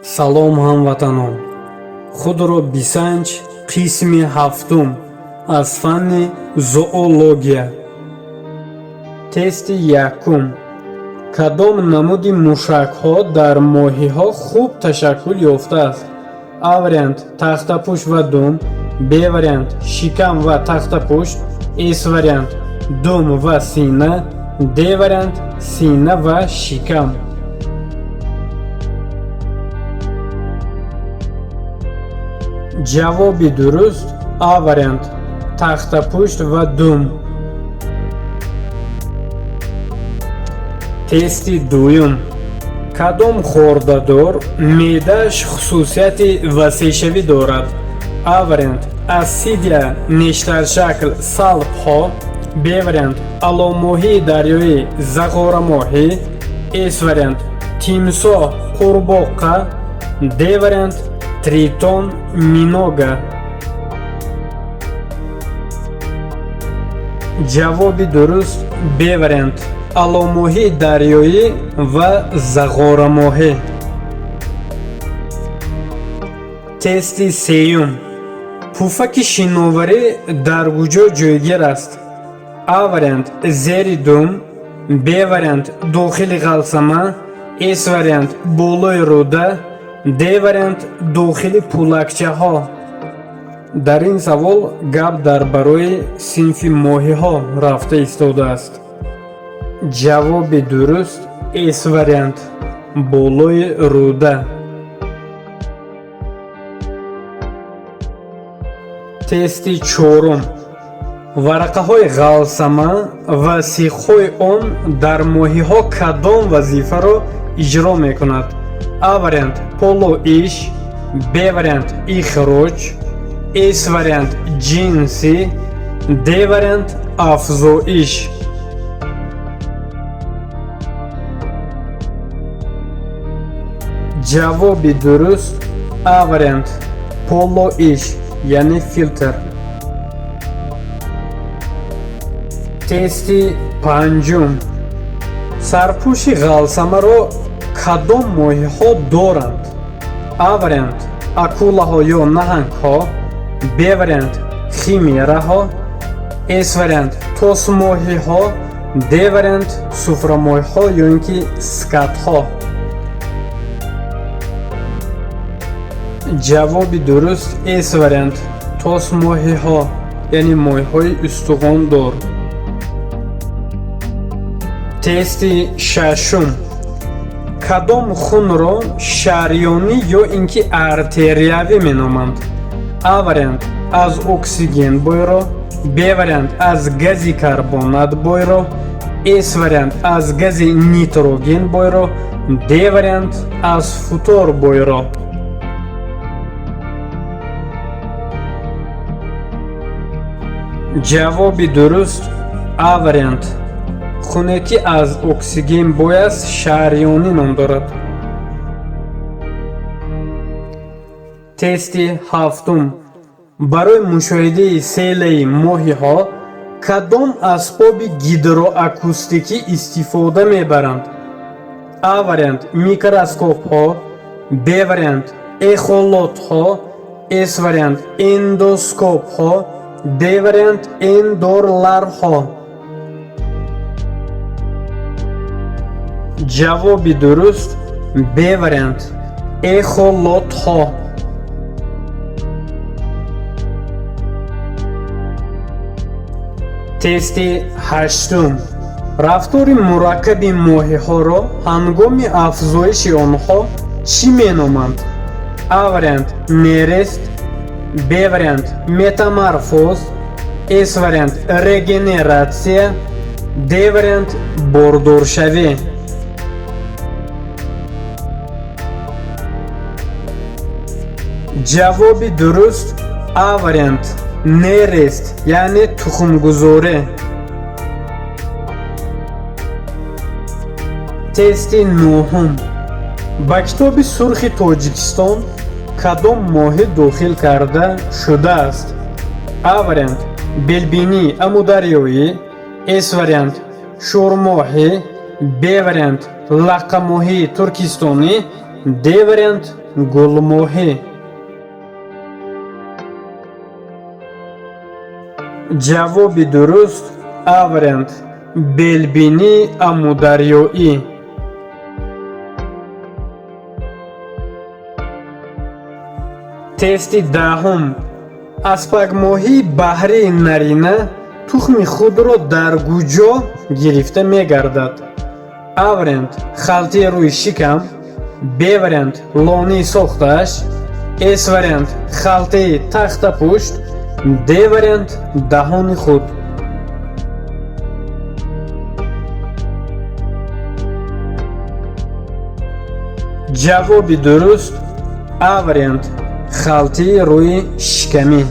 Салом, ҳамватанон! Худро бисанҷ, қисми ҳафтум аз фанни зоология. Тести якум: кадом намуди мушакҳо дар моҳиҳо хуб ташаккул ёфтааст? А вариант: тахтапушт ва дум, Б вариант: шикам ва тахтапушт, С вариант: дум ва сина, Д вариант: сина ва шикам. Ҷавоби дуруст: А вариант, тахтапушт ва дум. Тести дуюм: кадом хордадор меъдааш хусусияти васеъшавӣ дорад? А вариант: ассидия нештаршакл, салпҳо, Б вариант: аломоҳии дарёӣ, зағорамоҳӣ, С вариант: тимсоҳ, қурбоқа, Д вариант: тритон, минога. Ҷавоби дуруст: Б вариант, аломоҳии дарёӣ ва зағорамоҳӣ. Тести сеюм: пуфаки шиноварӣ дар куҷо ҷойгир аст? А вариант: зери дум, Б вариант: дохили ғалсама, С вариант: болои рӯда, Д вариант: дохили пулакчаҳо. Дар ин савол гап дар барои синфи моҳиҳо рафта истодааст. Ҷавоби дуруст: С вариант, болои рӯда. Тести чорум: варақаҳои ғалсама ва сихҳои он дар моҳиҳо кадом вазифаро иҷро мекунад? А вариант: полоиш, Б вариант: ихроҷ, С вариант: ҷинсӣ, Д вариант: афзоиш. Ҷавоби дуруст: А вариант, полоиш, яъне филтр. Тести панҷум: сарпӯши ғалсамаро кадом моҳиҳо доранд? А вариант: акулаҳо ё наҳангҳо, Б вариант: химераҳо, С вариант: тосмоҳиҳо, Д вариант: суфрамоҳиҳо ё ин ки скатҳо. Ҷавоби дуруст: С вариант, тосмоҳиҳо, яъне моҳиҳои устухондор. Тести шашум: кадом хунро шарёнӣ ё ин ки артериявӣ меноманд? А вариант: аз оксиген бойро, Б вариант: аз гази карбонат бойро, С вариант: аз гази нитроген бойро, Д вариант: аз фтор бойро. Ҷавоби дуруст: А вариант, хуне ки аз оксиген бой аст, шарёнӣ ном дорад. Тести ҳафтум: барои мушоҳидаи селаи моҳиҳо кадом асбоби гидроакустикӣ истифода мебаранд? А вариант: микроскопҳо, Б вариант: эхолотҳо, С вариант: эндоскопҳо, Д вариант: эндорларҳо. Ҷавоби дуруст: Б вариант, эхолотҳо. Тести ҳаштум: рафтори мураккаби моҳиҳоро ҳангоми афзоиши онҳо чӣ меноманд? А вариант: нерест, Б вариант: метаморфоз, С вариант: регенератсия, Д вариант: бордоршавӣ. Ҷавоби дуруст: А вариант, нерест, яъне тухмгузорӣ. Тести нӯҳум: ба Китоби сурхи Тоҷикистон кадом моҳӣ дохил карда шудааст? А вариант: белбинии амударёӣ, С вариант: шӯрмоҳӣ, Б вариант: лаққамоҳии туркистонӣ, Д вариант гулмоҳӣ. Ҷавоби дуруст А вариант белбинии амударёӣ. Тести 10-ум. Аспакмоҳии баҳрии нарина тухми худро дар куҷо гирифта мегардад? А вариант халтаи рӯи шикам, Б вариант лонии сохтааш, С вариант халтаи тахтапушт, Д вариант даҳони худ. Ҷавоби дуруст А вариант халтаи рӯи шикамӣ.